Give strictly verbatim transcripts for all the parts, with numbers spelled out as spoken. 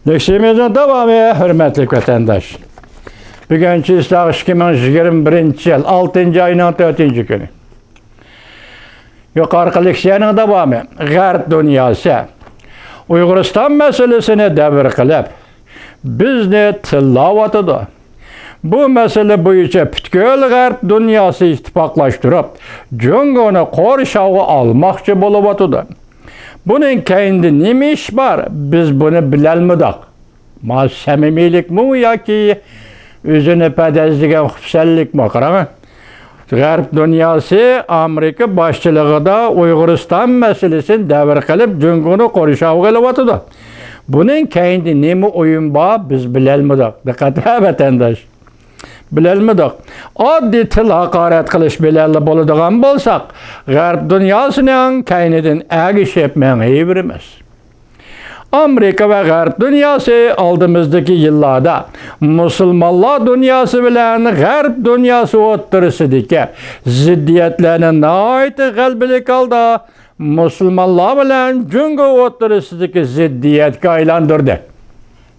لېكسىيىمىزنىڭ داۋامى، ھۆرمەتلىك ۋەتەنداش. بۈگۈن چېسلاق ئىككى مىڭ يىگىرمە بىرىنچى يىل، ئالتىنچى ئاينىڭ تۆتىنچى كۈنى. يۇقىرىقى لېكسىيەنىڭ داۋامى، غەرب دۇنياسى ئۇيغۇرىستان مەسىلىسىنى دەۋر قىلىپ، بىزنى تىللاۋاتىدۇ. بۇ مەسىلە بويىچە پۈتكۈل غەرب دۇنياسى ئىتتىپاقلاشتۇرۇپ، جۇڭگونى قورشاۋغا ئالماقچى بولۇۋاتىدۇ. بۇنىڭ كەينىدە نېمە ئىش بار؟ بىز بۇنى بىلەلمىدۇق. ما سەمىمىيلىكمۇ ياكى ئۆزىنى پەدەزلىگەن خۇپسەنلىكمۇ؟ قاراڭ، غەرب دۇنياسى ئامېرىكا باشچىلىقىدا ئۇيغۇرىستان مەسىلىسىنى دەۋر قىلىپ، جۇڭگونى قورشاۋغا ئېلىۋاتىدۇ. بۇنىڭ كەينىدە نېمە ئويۇن بار؟ بىز بىلەلمىدۇق. دىققەت ھە، ۋەتەنداش. بىلەلمىدۇق. ئاددىي تىل ھاقارەت قىلىش بىلەنلا بولىدىغان بولساق، غەرب دۇنياسىنىڭ كەينىدىن ئەگىشىپ مېڭىۋېرىمىز. ئامېرىكا ۋە غەرب دۇنياسى ئالدىمىزدىكى يىللاردا مۇسۇلمانلار دۇنياسى بىلەن غەرب دۇنياسى ئوتتۇرىسىدىكى زىددىيەتلەرنى ناھايىتى غەلىبىلىك ھالدا مۇسۇلمانلار بىلەن جۇڭگو ئوتتۇرىسىدىكى زىددىيەتكە ئايلاندۇردى.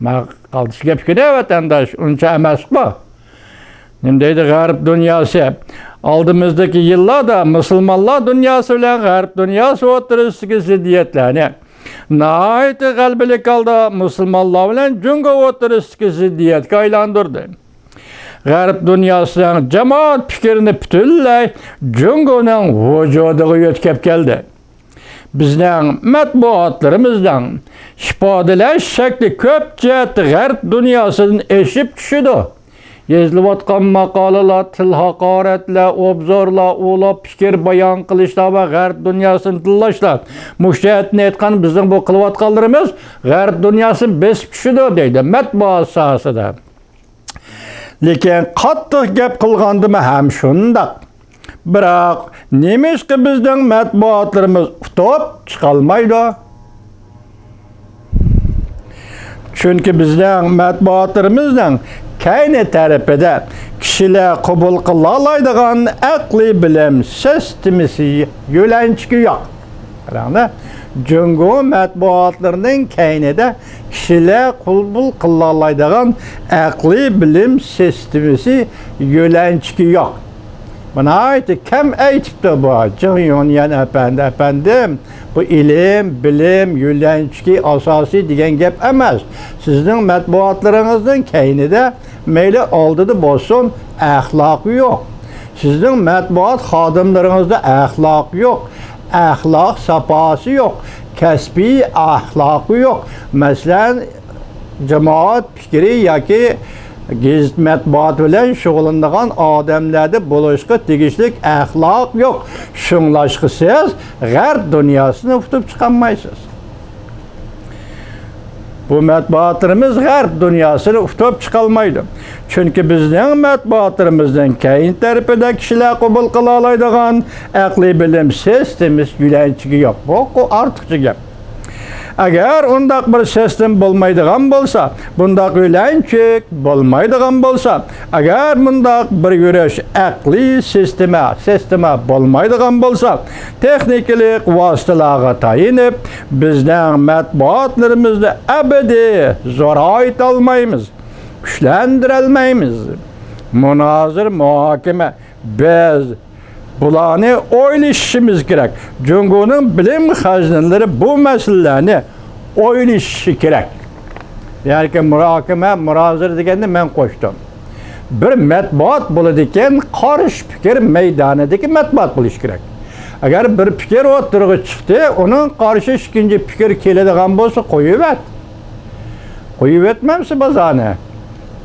مانا قالتىس گەپكىنە، ۋەتەنداش، ئۇنچە ئەمەسقۇ. نېمە دەيدۇ غەرب دۇنياسى؟ ئالدىمىزدىكى يىللاردا مۇسۇلمانلار دۇنياسى بىلەن غەرب دۇنياسى ئوتتۇرىسىدىكى زىددىيەتلەرنى ناھايىتى غەلىبىلىك ھالدا مۇسۇلمانلار بىلەن جۇڭگو ئوتتۇرىسىدىكى زىددىيەتكە ئايلاندۇردى. غەرب دۇنياسىنىڭ جامائەت پىكرىنى پۈتۈنلەي جۇڭگونىڭ ۋۇجۇدىغا يۆتكەپ كەلدى. بىزنىڭ مەتبۇئاتلىرىمىزنىڭ ئىپادىلەش شەكلى كۆپ جەھەتتە غەرب دۇنياسىدىن ئېشىپ چۈشىدۇ. يېزىلىۋاتقان ماقالىلەر، تىل ھاقارەتلەر، ئوبزورلار، ئۇلار پىكىر بايان قىلىشلار ۋە غەرب دۇنياسىنى تىللاشلار. مۇشۇ جەھەتتىن ئېيتقان بىزنىڭ بۇ قىلىۋاتقانلىرىمىز غەرب دۇنياسىنى بېسىپ چۈشىدۇ دەيدۇ مەتبۇئات ساھەسىدە. لېكىن قاتتىق گەپ قىلغاندىمۇ ھەم شۇنداق. بىراق نېمىشقا بىزنىڭ مەتبۇئاتلىرىمىز ئۇتۇپ چىقالمايدۇ؟ چۈنكى بىزنىڭ مەتبۇئاتلىرىمىزنىڭ كەينى تەرىپىدە كىشىلەر قوبۇل قىلالايدىغان ئەقلىي بىلىم سىستېمىسى، يۆلەنچۈكى يوق. قاراڭلار، جۇڭگو مەتبۇئاتلىرىنىڭ كەينىدە كىشىلەر قوبۇل قىلالايدىغان ئەقلىي بىلىم سىستېمىسى، يۆلەنچۈكى يوق. بۇ ناھايىتى كەم ئېيتىپتۇ بۇ جېڭ يۇنيەن ئەپەندى. ئەپەندىم، بۇ ئىلىم، بىلىم، يۆلەنچۈكى ئاساسىي دېگەن گەپ ئەمەس. سىزنىڭ مەتبۇئاتلىرىڭىزنىڭ كەينىدە مەيلى ئالدىدا بولسۇن، ئەخلاق يوق. سىزنىڭ مەتبۇئات خادىملىرىڭىزدا ئەخلاق يوق، ئەخلاق ساپاسى يوق، كەسپىي ئەخلاقى يوق. مەسىلەن، جامائەت پىكرى ياكى گېزىت مەتبۇئات بىلەن شۇغۇللىنىدىغان ئادەملەردە بولۇشقا تېگىشلىك ئەخلاق يوق. شۇڭلاشقا سىز غەرب دۇنياسىنى ئۇتۇپ چىقالمايسىز. بۇ مەتبۇئاتلىرىمىز غەرب دۇنياسىنى ئۇتۇپ چىقالمايدۇ. چۈنكى بىزنىڭ مەتبۇئاتلىرىمىزنىڭ كەينى تەرىپىدە كىشىلەر قوبۇل قىلالايدىغان ئەقلىي بىلىم سىستېمىسى، يۆلەنچۈكى يوق. بۇ ئارتۇقچە گەپ. ئەگەر ئۇنداق بىر سىستېما بولمايدىغان بولسا، بۇنداق يۆلەنچۈك بولمايدىغان بولسا، ئەگەر مۇنداق بىر يۈرۈش ئەقلىي سىستېما، سىستېما بولمايدىغان بولسا، تېخنىكىلىق ۋاسىتىلەرگە تايىنىپ، بىزنىڭ مەتبۇئاتلىرىمىزنى ئەبەدىي زورايتالمايمىز، كۈچلەندۈرەلمەيمىز. مۇنازىرە، مۇھاكىمە، بىز بۇلارنى ئويلىشىشىمىز كېرەك. جۇڭگونىڭ بىلىم خەزىنىلىرى بۇ مەسىلىلەرنى ئويلىشىشى كېرەك. يەنى مۇھاكىمە، مۇنازىرە دېگەننى مەن قوشتۇم. بىر مەتبۇئات بولىدىكەن، قارشى پىكىر مەيدانىدىكى مەتبۇئات بولۇشى كېرەك. ئەگەر بىر پىكىر ئوتتۇرىغا چىقتى، ئۇنىڭ قارشى ئىككىنچى پىكىر كېلىدىغان بولسا، قويۇۋەت. قويۇۋەتمەمسە بازارنى؟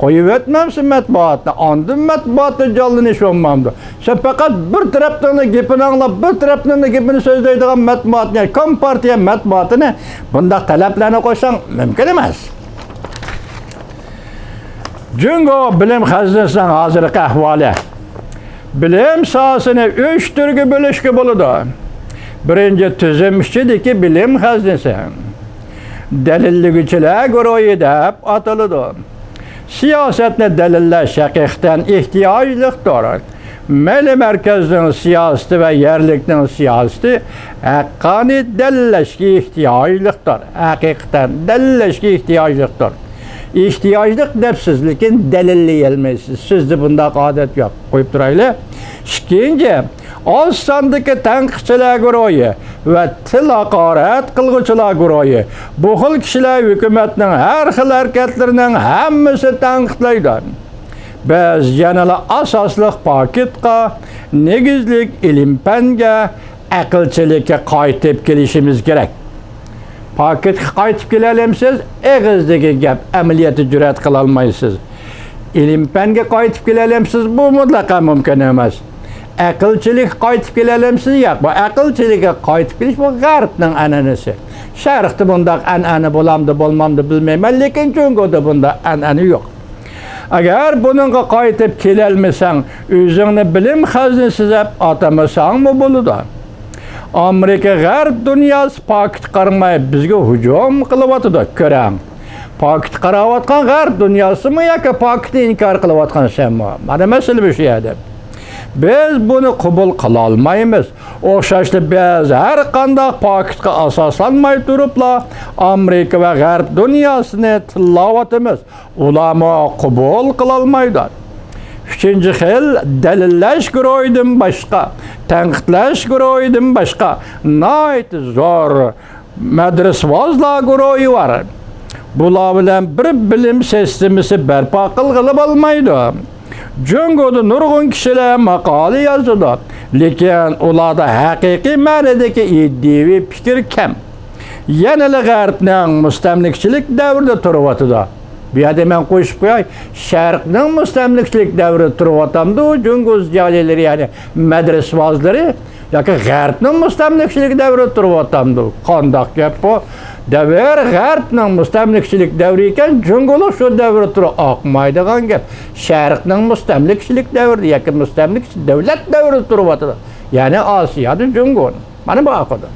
قويۇۋەتمەمسە مەتبۇئاتنى؟ ئاندىن مەتبۇئاتتا جانلىنىش بولمامدۇ؟ سەن پەقەت بىر تەرەپنىڭ گېپىنى ئاڭلاپ، بىر تەرەپنىڭ گېپىنى سۆزلەيدىغان مەتبۇئاتنى، يەنى كومپارتىيە مەتبۇئاتىنى بۇنداق تەلەپلەرنى قويساڭ مۇمكىن ئەمەس. جۇڭگو بىلىم خەزىنىسىنىڭ ھازىرقى ئەھۋالى. بىلىم ساھەسىنى ئۈچ تۈرگە بۆلۈشكە بولىدۇ. بىرىنچى، تۈزۈم ئىچىدىكى بىلىم خەزىنىسى. دەلىللىگۈچىلەر گۇرۇھى دەپ ئاتىلىدۇ. سىياسەتنى دەلىللەش ھەقىقەتەن ئېھتىياجلىقتۇر. مەيلى مەركەزنىڭ سىياسىتى ۋە يەرلىكنىڭ سىياسىتى ھەققانىي دەلىللەشكە ئېھتىياجلىقتۇر. ھەقىقەتەن دەلىللەشكە ئېھتىياجلىقتۇر. ئېھتىياجلىق دەپسىز، لېكىن دەلىللىيەلمەيسىز. سىزدە بۇنداق ئادەت يوق. قويۇپ تۇرايلى. ئىككىنچى، ئاز ساندىكى تەنقىدچىلەر گۇرۇھى ۋە تىل ھاقارەت قىلغۇچىلار گۇرۇھى. بۇ خىل كىشىلەر ھۆكۈمەتنىڭ ھەر خىل ھەرىكەتلىرىنىڭ ھەممىسىنى تەنقىدلەيدۇ. بىز يەنىلا ئاساسلىق پاكىتقا، نېگىزلىك ئىلىم-پەنگە، ئەقىلچىلىككە قايتىپ كېلىشىمىز كېرەك. پاكىتقا قايتىپ كېلەلەمسىز؟ ئېغىزدىكى گەپ ئەمەلىيەتتە جۈرئەت قىلالمايسىز. ئىلىم-پەنگە قايتىپ كېلەلەمسىز؟ بۇ مۇتلەقەن مۇمكىن ئەمەس. ئەقىلچىلىككە قايتىپ كېلەلەمسىز؟ ياق، بۇ ئەقىلچىلىككە قايتىپ كېلىش، بۇ غەربنىڭ ئەنئەنىسى. شەرقتە بۇنداق ئەنئەنە بولامدۇ، بولمامدۇ بىلمەيمەن، لېكىن جۇڭگودا بۇنداق ئەنئەنە يوق. ئەگەر بۇنىڭغا قايتىپ كېلەلمىسەڭ، ئۆزۈڭنى بىلىم خەزنىسى دەپ ئاتىمىساڭمۇ بولىدۇ. ئامېرىكا، غەرب دۇنياسى پاكىتقا قارىماي بىزگە ھۇجۇم قىلىۋاتىدۇ، كۆرەڭ. پاكىتقا قاراۋاتقان غەرب دۇنياسىمۇ ياكى پاكىتنى ئىنكار قىلىۋاتقان سەنمۇ؟ مانا مەسىلە مۇشۇ يەردە. بىز بۇنى قوبۇل قىلالمايمىز. ئوخشاشلا بىز ھەر قانداق پاكىتقا ئاساسلانماي تۇرۇپلا ئامېرىكا ۋە غەرب دۇنياسىنى تىللاۋاتىمىز. ئۇلارمۇ قوبۇل قىلالمايدۇ. ئۈچىنچى خىل دەلىللەش گۇرۇھىدىن باشقا، تەنقىدلەش گۇرۇھىدىن باشقا ناھايىتى زور مەدرىسىۋازلار گۇرۇھى بار. بۇلار بىلەن بىر بىلىم سىستېمىسى بەرپا قىلغىلى بولمايدۇ. جۇڭگودا نۇرغۇن كىشىلەر ماقالە يازىدۇ، لېكىن ئۇلاردا ھەقىقىي مەنىدىكى ئىدىيەۋى پىكىر كەم. يەنىلا غەربنىڭ مۇستەملىكىچىلىك دەۋرىدە تۇرۇۋاتىدۇ. بۇ يەردە مەن قوشۇپ قوياي، شەرقنىڭ مۇستەملىكىچىلىك دەۋرىدە تۇرۇۋاتامدۇ جۇڭگو زىيالىيلىرى، يەنى مەدرىسىۋازلىرى، ياكى غەربنىڭ مۇستەملىكىچىلىك دەۋرىدە تۇرۇۋاتامدۇ؟ قانداق گەپ بۇ؟ دەۋر غەربنىڭ مۇستەملىكىچىلىك دەۋرى ئىكەن، جۇڭگولۇق شۇ دەۋردە تۇرۇپ ئاقمايدىغان گەپ. شەرقنىڭ مۇستەملىكىچىلىك دەۋرىدە ياكى مۇستەملىكىچى دۆلەت دەۋرىدە تۇرۇۋاتىدۇ. يەنى ئاسىيادا جۇڭگونىڭ. مانا بۇ ئاقىدۇ.